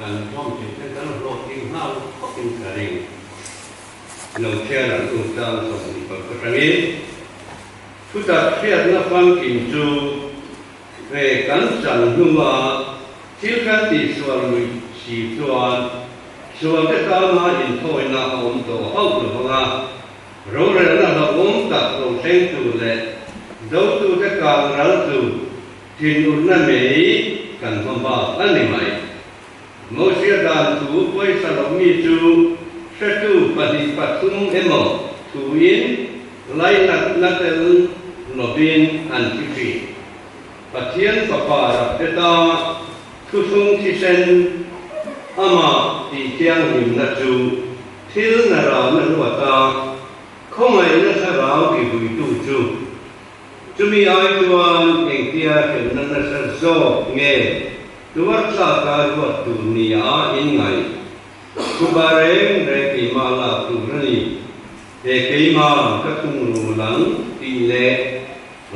Kan zawm theih chuan kan hlawhtling nghal khawpin ka ring. Lo chhiar an u tlang 25 atangin thutak hriatna famkim chu ve kan chan hnua thil kan tihsual luih si chuan sualte tana inthawina a awm tawh hauh lo vang a, rorelna hlauhawm tak lo thleng tur leh dotute kang ral tur Thinurna nei kan hma bak a ni mai. Mosia dan thu pawisa lo mi chu hretu pahnih pathum emaw thuin lainatna tel lovin an thi thin. Pathian Fapa rak heta thuthlung thisen amah tihthianghlimna chu thil na ralna hluata khawngaihna thlarau tihuitu chu Chumi ai chuan engtia hremna nasa zawk nge tuar tlaka ruat tur nia in ngaih? Thuba reng reng keimah lak tur a ni. He keimah ka thungrul ang tih leh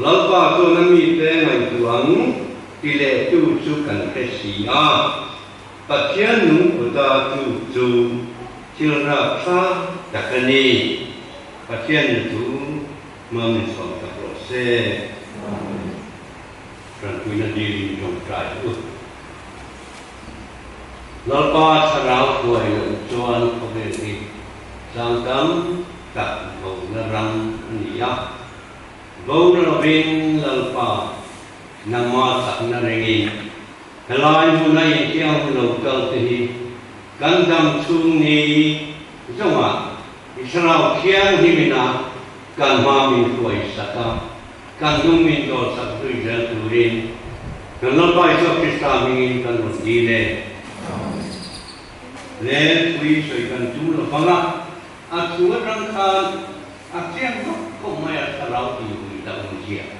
Lalpa chuan a mite ngaihtuah ang ti leh tu chu kan hre si a. Pathian nung kuta chu chu thil rapthlak tak a ni. Pathian chu Hma min sawm tak rawh se. Amen. Tanpuina dilin tawngtai u. Lalpa thlarau hruai loh chuan khawvel hi tlang tam tak bona ram a ni a. Bona lovin Lalpa nangmah chakna ringin helai hmuna inthianghlim lo kal te hi kan dam chhung ni zawngah I thlarau thianghlim ina kan hma min hruai sak a, kan hnung min dawl sak zui zel turin kan Lalpa Isua Krista hmingin kan rawn dil e. Le pui sawi kan tum lo vang a, a thu atang khan a chiang vak khawp mai a thlarau tihmui ta awmzia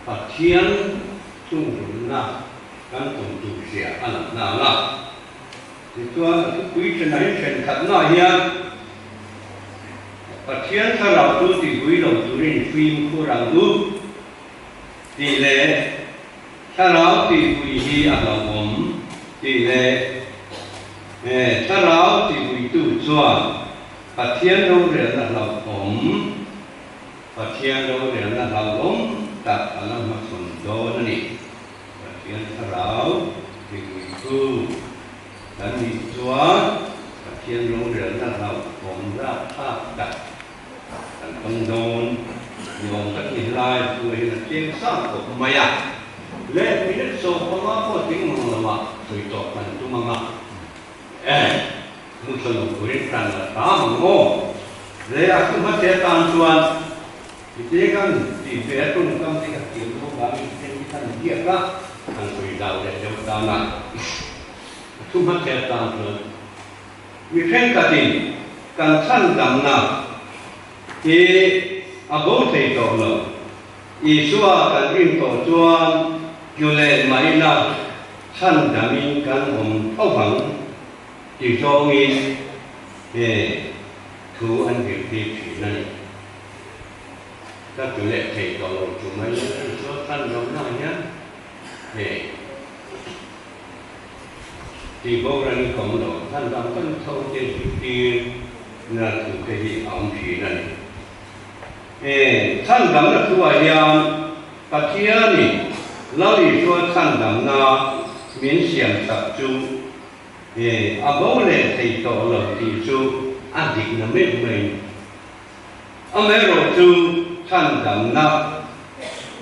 Pathian chungrunna kan tawn tur zia a lang nghal a. Tichuan, a thupui thenah hi thenkhatnaah hian Pathian thlarau chu tihpui lo turin fimkhur ang u tih leh thlarau tihpui hi a hlauhawm tih leh thlarau tihpuitu chuan Pathian rorelna hlauhawm Pathian rorelna hlauhawm tak a la hmachhawn dawn a ni. Pathian thlarau tihpuitu kan nih chuan Pathian rorelna hlauhawm rapthlak tak kan tawng dawn ni awm tak ni helai thu hian a chiang sang khawp mai a. Le minute 15 pawh tling mang lo ah sawi tawh kan tum ang a, eh hmuhthla lo turin hran la hram ang aw. Le a thu hmase atan chuan Mite kan tih ve a tawngkam te ka thiam deuh avangin then hi kan biak a, kan sawi zau leh deuh tan a, a thu hmathler tan chuan mi thenkhatin kan chhan damna hi a bo thei tawh lo. Isua kan rin tawh chuan tlu leh mah ila chhan damin kan awm tho vang ti zawngin he thu an zirtir thin a ni. Ka tu leh thei tawh lo chu mai Isua khan zawmna hian hei tih boral in ka awm lo, chhan dang kan tho te zirtir na thu te hi a awm thin a ni. E chhan damna thu ah hian Pathianin Lal Isua chhan damna min siam sak chu e a bo leh thei tawh lo tih chu a dikna meuh mai a ni. Amaherawhchu chhandamna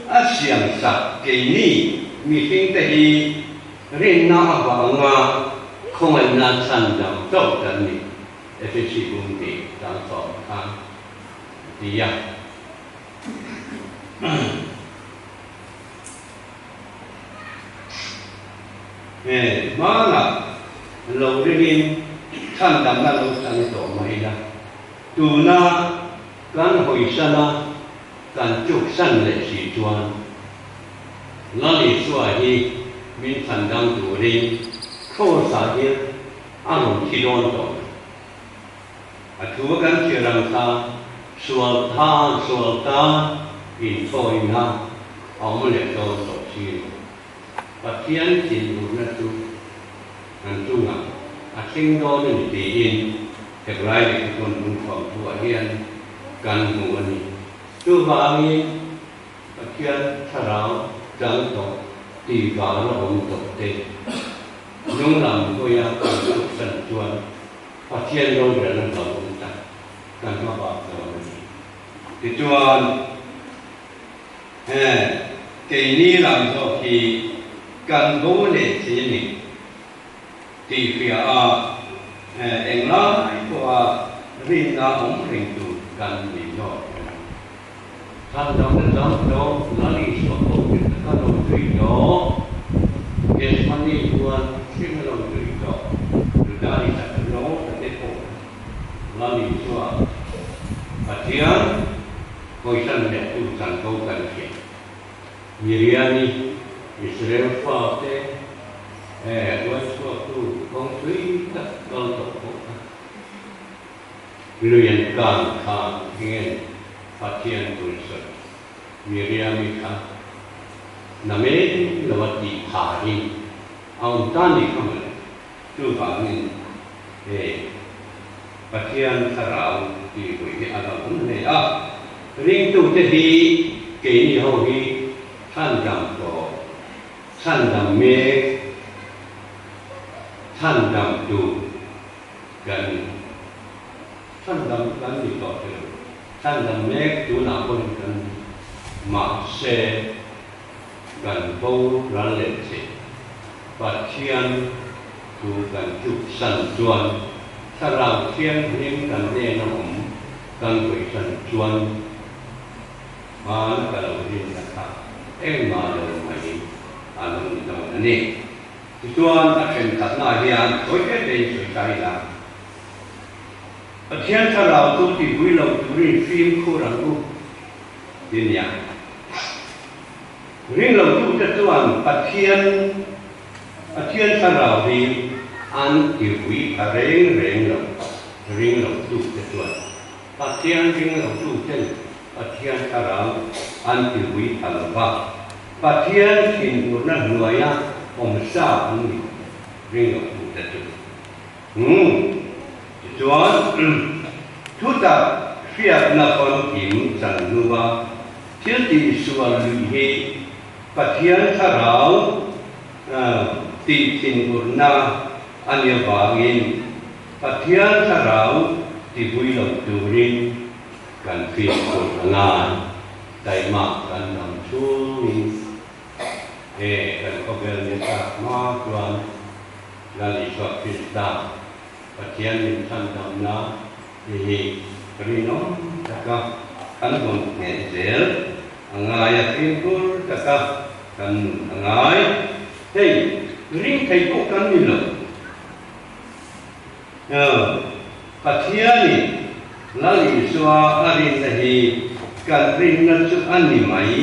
a siamsak keini mihringte hi rinna avanga khawngaihna chhandam chauh kan ni, Efesi bung tih tang sawm khan a ti a. Hmanah lo ringin chhandamna lo chang tawh mai ila. Tuna kan hawisan a, kan chuksan leh si chuan Lal Isua hi min chhandam turin Kross-ah hian a rawn thi dawn tawh lo. A thu a kan chhiar ang kha sual tan sual tan inthawina a awm leh dawn tawh si lo. Pathian thinurna chu kan chungah. a thleng dawn a ni tiin Hebrai lehkhathawm lungkhawm thuah hian kan hmu a ni. Chuvangin Pathian thlarau chang tawh tih vang a awm tawh te hnung lam hawia kan chhuksan chuan Pathian rorelna hlauhawm tak kan hma bak dawn a ni. Tichuan, he keini lam zawk hi kan bo leh thei a ni tih hria a, englai pawha rinna awm reng tur kan ni zawk a ni. Chhandamna chang tawh Lal Isua pawh dik taka lo zui tawh, Gethsemane huan hrim a lo zui tawh Juda Isakariota te pawh Lal Isua Pathian hawisan leh tu chanvo kan hria. Miriami, Israel fate hruaichhuaktu kawng thui tak kal tawh pawh kha lui an kan khan enge Pathian tuisawi Miriami kha namen lova tih phahin a awm ta ni kha mawle. Chuvangin he Pathian thlarau tih vui hi a lo awm hle a, ringtute hi keini ho hi chhandam tawh, chhandam mek, chhandam tur kan ni. Chhandam kan ni tawh te lo, chhandam mek tunah pawhin kan ni. Mahse kan bo ral leh che. Pathian thu kan tluk san chuan Thlarau Thianghlim kan hnena awm kan hawisan chuan hmana ka lo rinna kha engmah lo mai a lo ni dawn a ni. Tichuan a thenkhatna hian sawi fe tein sawi ta ila, Pathian Thlarau chu tihpui lo turin fimkhur ang u ti nia. Ringlotute chuan Pathian Pathian thlarau hi an tivui a reng reng lo. Ringlotute chuan Pathian ringlotuten Pathian thlarau an tivui ta lo va, Pathian thinurna hnuaia awm sa an ni ringlotute chu. Umm. Tichuan, thutak hriatna famkim chan hnua thil tihsual luih hi Pathian thlarau tih thinurna a ni avangin Pathian thlarau tibui lo turin kan fimkhur a ngai. Taima kan dam chhungin he kan khawvel ni tak hma chuan Lal Isua Krista, Pathian min chhandamna hi hi rinawm taka kan vawn ngheh zel a ngai a, fimkhur taka kan nun a ngai. Hei, ring thei pawh kan ni lo. Pathianin Lal Isua a rinna hi kan rinna chu a ni mai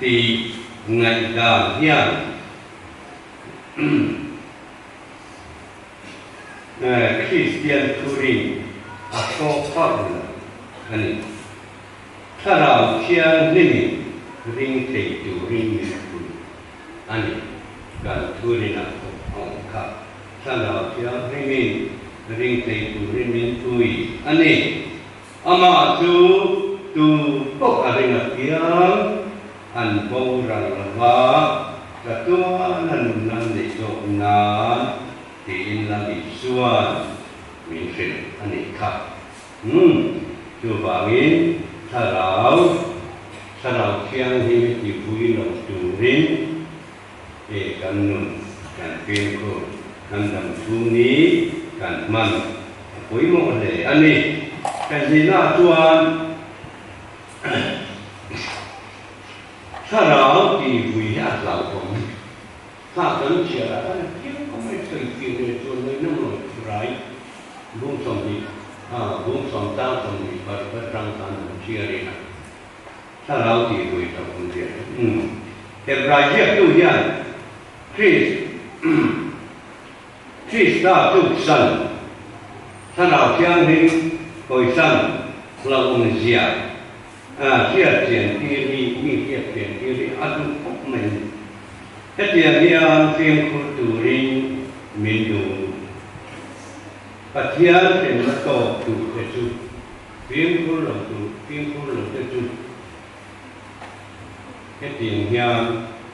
tih ngaihdan hian Kristian thurin a hrawk hauh lo a ni. Thlarau Thianghlimin ring thei turin min pui a ni. Kan thurinah pawh a awm kha. Thlarau Thianghlimin ring thei turin min pui a ni. Amah chu tu pawh a ring apiang an boral lo va, chatuan a nun an neih zawk nan tiin Lal Isua'n min hrilh a nih kha. Umm, chuvangin Thlarau, Thlarau Thianghlim i tihpui lo turin e kan nun, kan fimkhur, kan dam chhung ni kan hman a pawimawh hle a ni. Kan hnihnaah chuan Thlarau tihpui hi a hlauhawm. Kha kan chhiar ah khan a chiang khawp mai sawi fiah leh chuan mai na maw rai bung 20 ah bung sawm tang 20 par atang khan an chhiar in a thlarau tih vui tawh awm zia hi umm Hebrai ziaktu hian Christ Krista tuksan thlarau thianghlim hawisan hlauhawm zia hriat chian tir hi mi hriat chian tir hi a duh khawp mai a ni. Hetiang hian fimkhur turin min duh. Pathian hremna tawk tur te chu fimkhur lo tur fimkhur lo te chu hetiang hian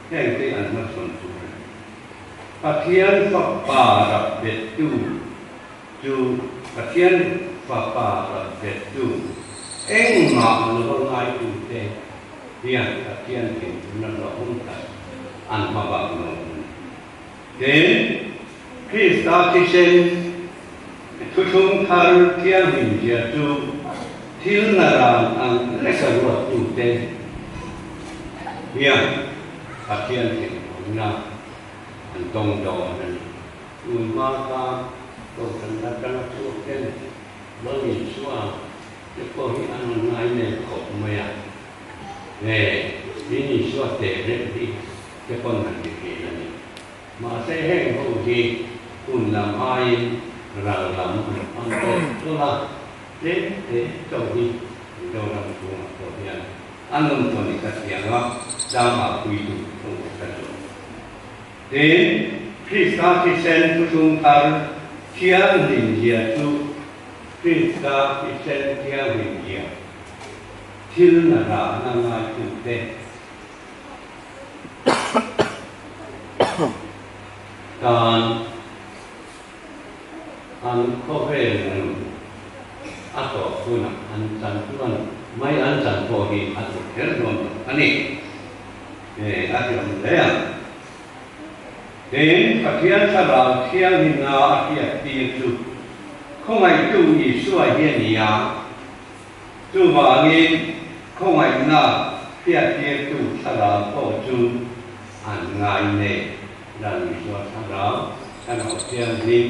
hengte an hmachhawn tur a ni. Pathian Fapa rap bettu chu Pathian Fapa rap bettu engmah lova ngaitute hian Pathian thinurna hlauhawm tak an hmabak dawn a ni. Tin, Krista thisen thuthlung thar thianghlimzia chu thil naran ang leka ruattute hian Pathian thinurna an tawng dawn a ni. Tun hma kha Kohhran atanga chhuak ten Lal Isua te pawh hi an rawn ngai nel khawp mai a, he Lal Isua teh reuh hi te pawn han ti thin a ni. Mahse heng ho hi hun lam aiin ral lam an pan tawh tawlh a, tlem te chauh hi Mizoram chhungah pawh hian an awm tawh ni ka thiang a, tlangah puitu thung te ka zawh. Tin, Krista thisen thuthlung thar thianghlimzia chu Krista thisen thianghlimzia thil na rahna ngaitute, Tan an khawvel nun a tawp hunah an chan chuan mai an chan pawh hi a tawp kher dawn lo a ni. A ti awm hle ang. Tin, Pathian Thlarau Thianghlimna a hriat tir chu khawngaihtu Isua hi a ni a. Chuvangin khawngaihna hriattirtu thlarau pawh chu an ngai nei. Lal Isua thlarau Thlarau Thianghlim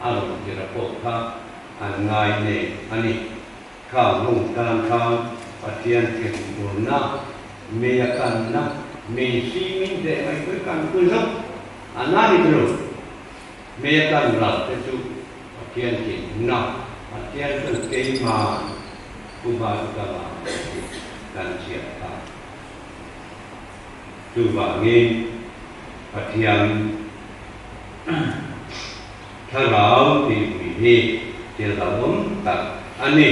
a rawn tira pawh kha an ngai nei a ni. Kha hung tan khan Pathian thinurna, mei a kanna, mei simin teh mai pawh i kan pui zawk a na ni tilo. Mei a kan ral te chu Pathian thinna, Pathian chuan keimah Pu Ba chu ka ngah mai tih kan chhiat ta. Chuvangin Pathian thlarau tih pui hi thil hlauhawm tak a ni.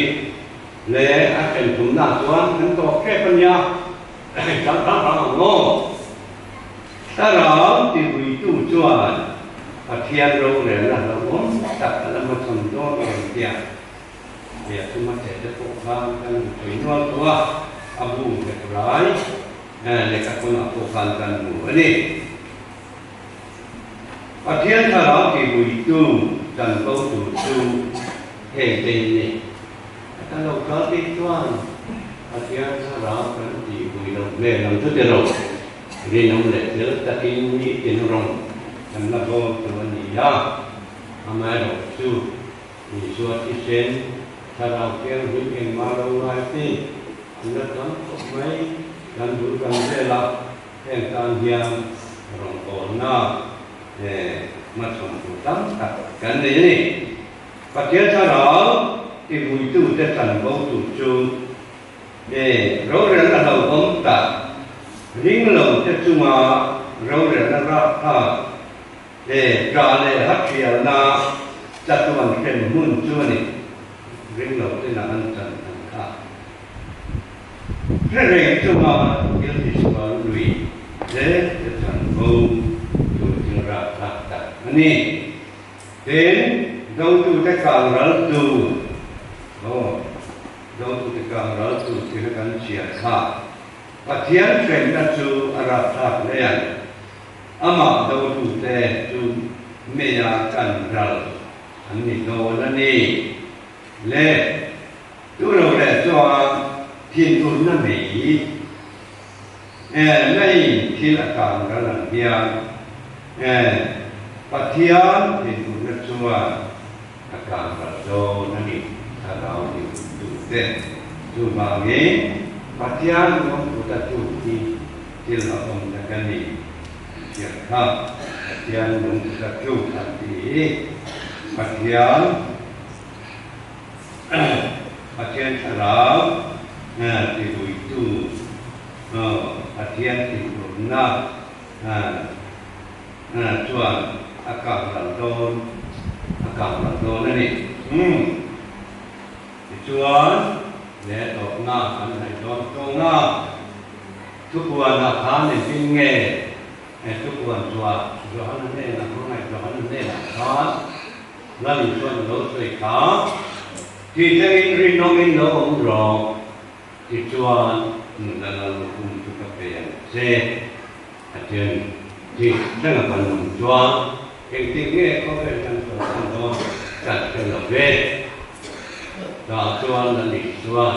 Le a then thumna chuan kan tawp hrep a nia, chang hrang hrang ang aw. Thlarau tipuitu chuan Pathian rorelna hlauhawm tak a la hmachhawn dawn em tia bia chunga che te pawh khan kan hmu thei nual tawh a, a bu nghet rai lehkha khawnah pawh khan kan hmu a ni. Pathian thlarau tipuitu chanvo tur chu hei te in ni. A kan lo kal bik chuan Pathian thlarau kan tihpui loh hmel ang chu ti lo. Rinawm leh fel takin mi tin rawng kan la bawl tur a ni a, amaherawh chu Isua thisen Thlarau Thianghlim engmah lo ngai ti an la tam khawp mai. Kan bul kan vel a, heng tan hian rawngbawlna hmachhawn tur tam tak kan nei a ni. Pathian Thlarau tivuitute chanvo tur chu E, rorelna hlauhawm tak, ring lo te chunga rorelna rapthlak, e, ṭah leh haṭhialna chatuan hrem hmun chu a ni. Ring lo tena an chan an kha. Hre reng chunga thil tisual lui zel te chanvo tur thil rapthlak tak a ni. Tin, dotute kang raltu, aw, dotute kang raltu thil kan chhiar kha, Pathian hremna chu a rapthlak hle ang. Amah dotute chu meia kan ral an ni dawn a ni. Le, tu lo leh chuan thinurna mei, e, mei thil a kang ral ang hian, e, Pathian thinurna chuan a kang ral dawn a ni, Thlarau ni duhte. Chuvangin, Pathian rawng kut a tuk hi thil a awm tak a ni tih hriat kha Pathian lung kut a tuk an ti hi Pathian Pathian Thlarau tivuitu Pathian thinurna chuan a kah ral dawn. A kang ral dawn a ni. Umm. Tichuan, he tawpna kan hnaih dawn tawng a, thupuanah khan engtin nge he thupuan chhuah Johana hnenah, hmangaih Johana hnenah khan Lal Isuan a lo sawi kha, Tih thlengin rinawmin lo awm rawh. Tichuan, nuna lal lukhum chu ka pe ang che. A ti a ni. Tih thlenga kan awm chuan engtik nge khawvel kan chhuahsan dawn kan hre lo ve. Tah chuan la nih chuan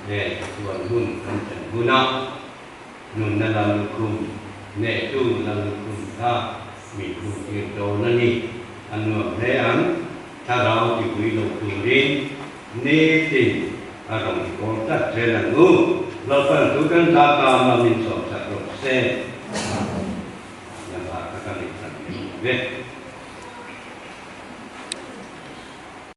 he chhuan hun kan thlen huna nunna lal lukhum nehtu lal lukhum kha min hmuh tir dawn a ni. A nuam hle ang. Thlarau tipui lo turin nitin a rawn kawl tlat zel ang u. Lalpan thu kan hla tama min sawmsak rawh se. Lama ka ka ngaihsan lem lo ve.